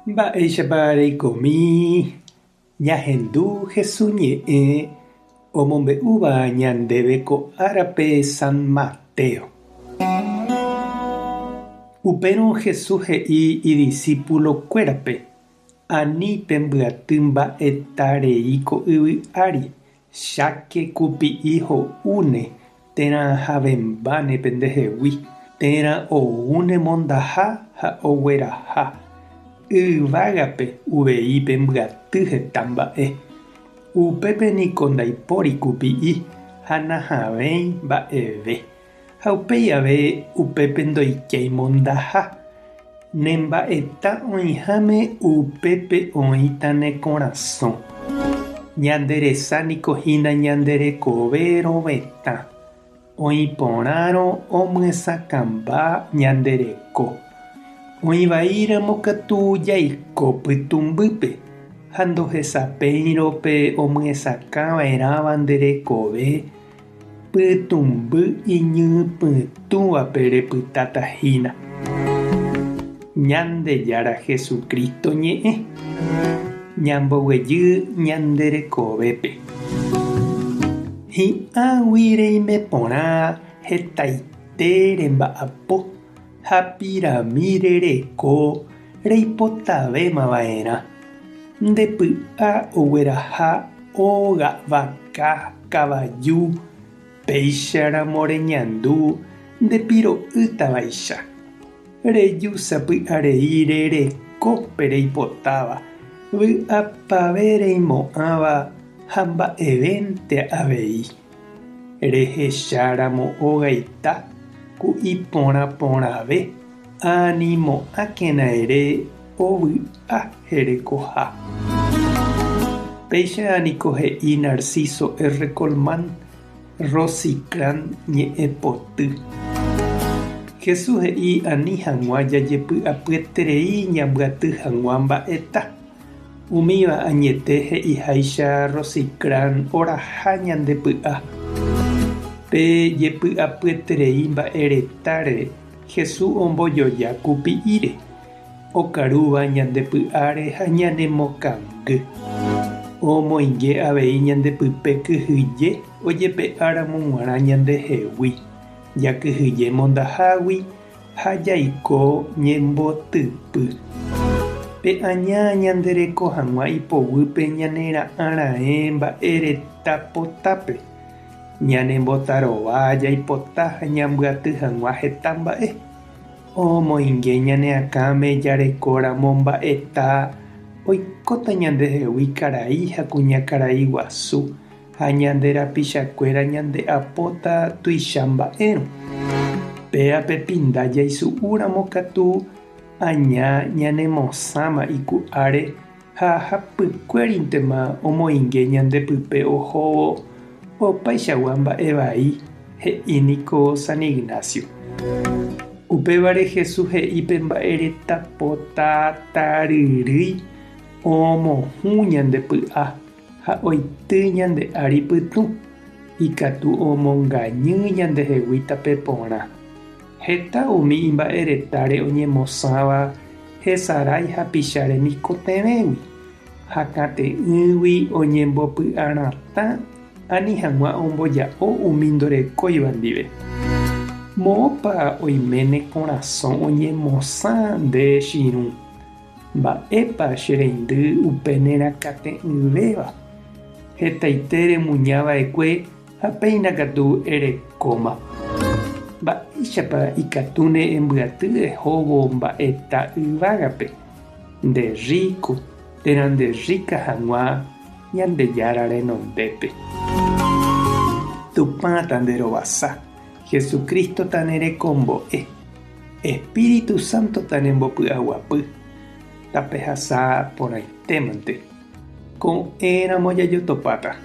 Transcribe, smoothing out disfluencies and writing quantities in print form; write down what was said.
Mba'éichapa reikomi ñahendu Hesu ñe'ẽ omombe'úva ñandéve ko árape San Mateo. Upérõ Jesús he'i idisípulokuérape, Ani pembyaty mba'eta rei ko yvy ári, cháke kupi'i ho'úne térã havẽmbáne pendehegui, térã oúne mondaha ha ogueraha. Yvágape uvei pembyaty heta mba'e. Upépe niko ndaipóri kupi'i ha nahavẽi mba'eve. Ha upéi ave upépe ndoikéi mondaha. Ne mba'eta oĩháme upépe oĩta ne korasõ. Ñande resa niko hína ñande rekove rovetã. Oĩ porãrõ omyesakãmba ñande reko. Oĩ vaíramo katu jaiko pytũmbýpe ha ndohesapéirõ pe omyesakã va'erãva nde rekove pytũmby iñypytũvape repytáta hína. Ñandejára Jesucristo ñe'ẽ ñamboguejy ñande rekovépe. Hi'ãgui reime porã hetaite remba'apo ha piramíde reko reipotavéma va'erã. Nde py'a ogueraha óga vaka kavaju, péicharamo reñandu nde piro'ýtavaicha. Reju sapy'arei rereko pe reipotáva, vy'apave reimo'ãva ha mba'evénte avei. Rehecháramo ogaita ku iporã porãve, animo'ãkena ere ovy'a herekoha. Péicha niko he'i Narciso R. Colmán, Rosicrán ñe'ẽpoty. Jesús he'i ani hag̃ua jajepy'apyeterei ñambyaty hag̃ua mba'eta. Umíva añete he'iháicha Rosicrán oraha ñande py'a. Pe jepy'apyeterei mba'e retáre Jesús ombojoja kupi'íre, okarúva ñande py'áre ha ñanemokangy. Omoinge avei ñande pype kyhyje ojepe'áramo g̃uarã ñandehegui, jakyhyje mondahágui ha jaiko ñembotypy. Pe aña ñandereko hag̃ua ipoguýpe ñanera'ã raẽ mba'e reta potápe, ñanembotarova jaipota ha ñambyaty hag̃ua heta mba'e. Omoinge ñane akãme jarekóramo mba'eta oikóta ñandehegui karai ha kuñakarai guasu ha ñande rapichakuéra ñande'apóta tuicha mba'érõ. Péa pe pinda jaisu'úramo katu aña ñanemosãma iku'áre ha hapykuérintema omoinge ñande pype ohóvo opaichagua mba'e vai, he'i niko San Ignacio. Upévare Jesús he'i pe mba'e reta pota taryrýi omohũ ñande py'a ha oity ñande ári pytũ, ikatu omongañy ñandehegui tape porã. Heta umi imba'e retáre oñemosãva hesarái hapicha remikotevẽgui, hakate'ỹgui oñembopy'aratã ani hag̃ua omboja'o umi ndorekóiva ndive. Moõpa oime ne korasõ oñemosã nde chirũ? Mba'épa che reindy upe nerakate'ỹvéva? Hetaite remuña va'ekue ha péina katu erekóma. Mba'éichapa ikatúne embyaty ehóvo mba'eta yvágape, nde rríko térã nde rríka hag̃ua Ñandejára renondépe? Tupã tanderovasa, Jesucristo tanerekombo'e, Espíritu Santo tanembopy'aguapy, tapehasa porãitémante. Ko'ẽramo jajotopáta.